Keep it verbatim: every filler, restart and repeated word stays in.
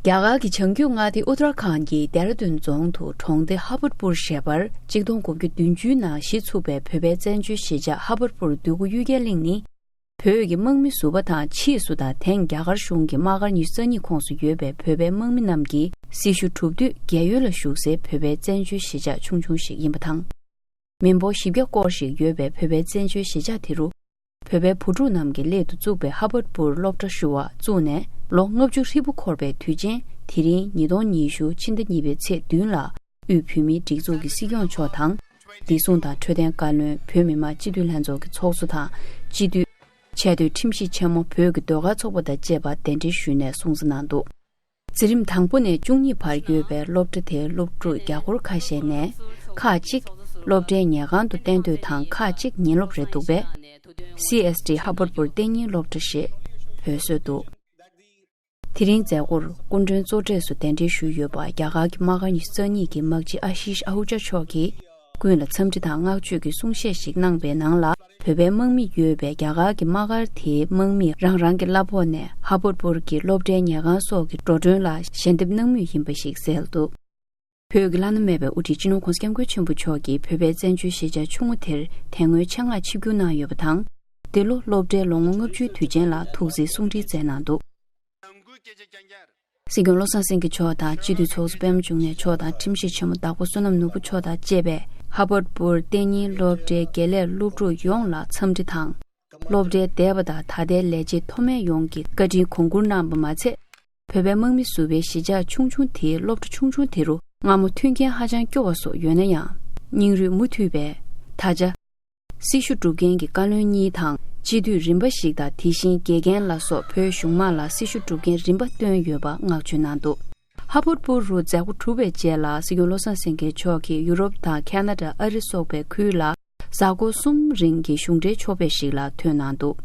རྒྱ་གར་གྱི་བྱང་རྒྱུད་མངའ་སྡེ་ཨུ་ཏར་ཁཱན་གྱི་ལྡེ་ར་ལྡུན་རྫོང་དུ་གྲོང་སྡེ་ཧ་བར་པུར་ཞེས་པར་གཅིག་སྟོང་དགུ་བརྒྱ་བདུན་ཅུའི་ནང་གཞི་ཚུགས་པའི་བོད་པའི་བཙན་བྱོལ་གཞིས་ཆགས་ཧ་བར་པུར་འདོད་རྒུ་གཡུལ་རྒྱལ་གླིང་ནི། བོད་ཀྱི་དམག་མི་ཟུར་པ་དང་ཕྱིས་སུ་དང་དེང་རྒྱ་གར་གཞུང་གི་དམག་སྒར་ཉི་ཤུ་རྩ་གཉིས་ཁོངས་སུ་ཡོད་པའི་བོད་པའི་དམག་མི་རྣམས་ཀྱིས་སྲི་ཞུ་གྲུབ་དུས་རྒས་ཡོལ་ལ་ཞུགས་སའི་བོད་པའི་བཙན་བྱོལ་གཞིས་ཆགས་ཆུང་ཆུང་ཞིག་ཡིན་པ་དང་། མི་འབོར་བཞི་བརྒྱ་སྐོར་ཞིག་ཡོད་པའི་བོད་པའི་བཙན་བྱོལ་གཞིས་ཆགས་དེ་རུ། བོད་པའི་བུ་ཕྲུག་རྣམས་ཀྱི་སླད་དུ་བཙུགས་པའི་ཧ་བར་པུར་སློབ་གྲྭ་ཞུ་བ་བཙུགས་ནས་ལོ་ལྔ་བཅུ་ཧྲིལ་པོ་འཁོར་བའི་དུས་ཆེན་དེ་རིང་ཉིས་སྟོང་ཉི་ཤུ་ཕྱི་ཟླ་གཉིས་པའི་ཚེས་བདུན་ལ་དབུས་བོད་མིའི་སྒྲིག་འཛུགས་ཀྱི་སྲིད་སྐྱོང་མཆོག་དང་། བདེ་སྲུང་དང་འཕྲོད་བསྟེན་བཀའ་བློན། བོད་མི་མང་སྤྱི་འཐུས་ལྷན་ཚོགས་ཀྱི་ཚོགས་གཙོ་དང་སྤྱི་འཐུས། ཆེས་མཐོའི་ཁྲིམས་ཞིབ་ཆེན་མོ། བོད་ཀྱི་ཟློས་གར་ཚོགས་པ་དང་བཅས་པ་གདན་འདྲེན་ཞུས་ནས་སྲུང་བརྩི་གནང་འདུག་འཛིན་རིམ་དང་པོ་ནས་བཅུ་གཉིས་བར་ཡོད་པའི་སློབ་གྲྭ་དེའི་སློབ་ཕྲུག་རྒྱ་སྒོར་ཁ་ཤས་ནས་ཁག་ཅིག་སློབ་གྲྭའི་ཉལ་ཁང་དུ་གཏན་སྡོད་དང་ཁག་ཅིག་ཉིན་སློབ་རེད་འདུག་པས། སི་ཨེས་ཌི་ཧ་བར་པུར་གཏན་ཉིན་སློབ་གྲྭ་ཞེས་འབོད་སྲོལ་འདུག་དེ་རིང་མཛད་སྒོར་སྐུ་མགྲོན་གཙོ་གྲས་སུ་གདན་འདྲེན་ཞུས་ཡོད་པ། རྒྱ་གར་གྱི་དམག་སྒར་ཉི་ཤུ་རྩ་གཉིས་ཀྱི་དམག་སྤྱི་ཨ་ཤིཤ་ཨ་ཧུ་ཇ་མཆོག་གིས་ཀུན་ལ་འཚམས་འདྲི་དང་བསྔགས་བརྗོད་ཀྱི་གསུང་བཤད་ཞིག་གནང་པའི་ནང་ལ། བོད་པའི་དམག་མི་ཡོད་པའི་རྒྱ་གར་གྱི་དམག་སྒར་དེའི་དམག་མིས་རང་རང་གི་གླ་ཕོགས་ནས་ཧ་བར་པུར་གྱི་སློབ་གྲྭའི་ཉལ་ཁང་སོགས་ཀྱི་འགྲོ་གྲོན་ལ་ཞལ་འདེབས་གནང་མུས་ཡིན་པ་ཞིག་གསལ་འདུག་བོད་ཀྱི་བླ་ན་མེད་པའི་དབུ་ཁྲིད་སྤྱི་ནོར་༸གོང་ས་༸སྐྱབས་མགོན་ཆེན་པོ་མཆོག་གིས་བོད་པའི་བཙན་བྱོལ་གཞིས་ཆགས་ཆུང་ངུ་དེར་དེ་སྔོན་ཆེད་མངགས་ཆིབས་བསྒྱུར་གནང་ཡོད་པ་དང་། འདི་ལོ་སློབ་གྲྭའི་ལོ་ངོ་ལྔ་བཅུའི་དུས་ཆེན་ལ་ཐུགས་བརྩེའི་གསུང་འཕྲིན་བསྩལ་གནང་འདུག་སྲིད་སྐྱོང་བློ་བཟང་སེང་གེ་མཆོག་དང་སྤྱི་འཐུས་ཚོགས་གཙོ་པད་མ་འབྱུང་གནས་མཆོག་དང་ཁྲིམས་ཞིབ་ཆེན་མོ་བདག་པོ་བསོད་ནམས་ནོར་བུ་མཆོག་དང་བཅས་པས་ཧ་བར་པུར་གཏན་ཉིན་སློབ་གྲྭའི་དགེ་ལས་སློབ་ཕྲུག་ཡོངས་ལ་འཚམས་འདྲི་དང་། སློབ་གྲྭའི་འདས་པ་དང་ད་ལྟའི་ལས་བྱེད་མཐོ་དམན་ཡོངས་ཀྱིས་བཀའ་དྲིན་གོང་བཀུར་གནང་བ་མ་ཚད། བོད་པའི་དམག་མི་ཟུར་པའི་གཞིས་ཆགས་ཆུང་ཆུང་དེའི་སློབ་གྲྭ་ཆུང་ཆུང་དེ་རུ་སྔ་མོ་མཐུན་རྐྱེན་ཧ་ཅང་སྐྱོ་བ་སོགས་ཡོད་ན་ཡང་། སྙིང་རུས་མུ་མཐུད་པས་ད་ཆ། སྲི་ཞུ་སྒྲུབ་མཁན་གྱི་བཀའ་བློན་གཉིས་དང་སྤྱི་འཐུས་རིམ་པ་ཞིག་དང་དེ་བཞིན་དགེ་རྒན་ལ་སོགས་བོད་གཞུང་དམངས་ལ་སྲི་ཞུ་སྒྲུབ་མཁན་རིམ་པ་བཏོན་ཡོད་པ་བསྔགས་བརྗོད་གནང་འདུག་ཧ་བར་པུར་རུ་མཛད་སྒོ་གྲུབ་པའི་རྗེས་ལ་སྲིད་སྐྱོང་བློ་བཟང་སེང་གེ་མཆོག་གིས་ཡུ་རོབ་དང་ཁ་ན་ཌ། ཨ་རི་སོགས་པའི་ཁུལ་ལ་གཟའ་འཁོར་གསུམ་རིང་གི་གཞུང་འབྲེལ་ཕྱོགས་ཕེབས་ཤིག་ལ་ཐོན་གནང་འདུག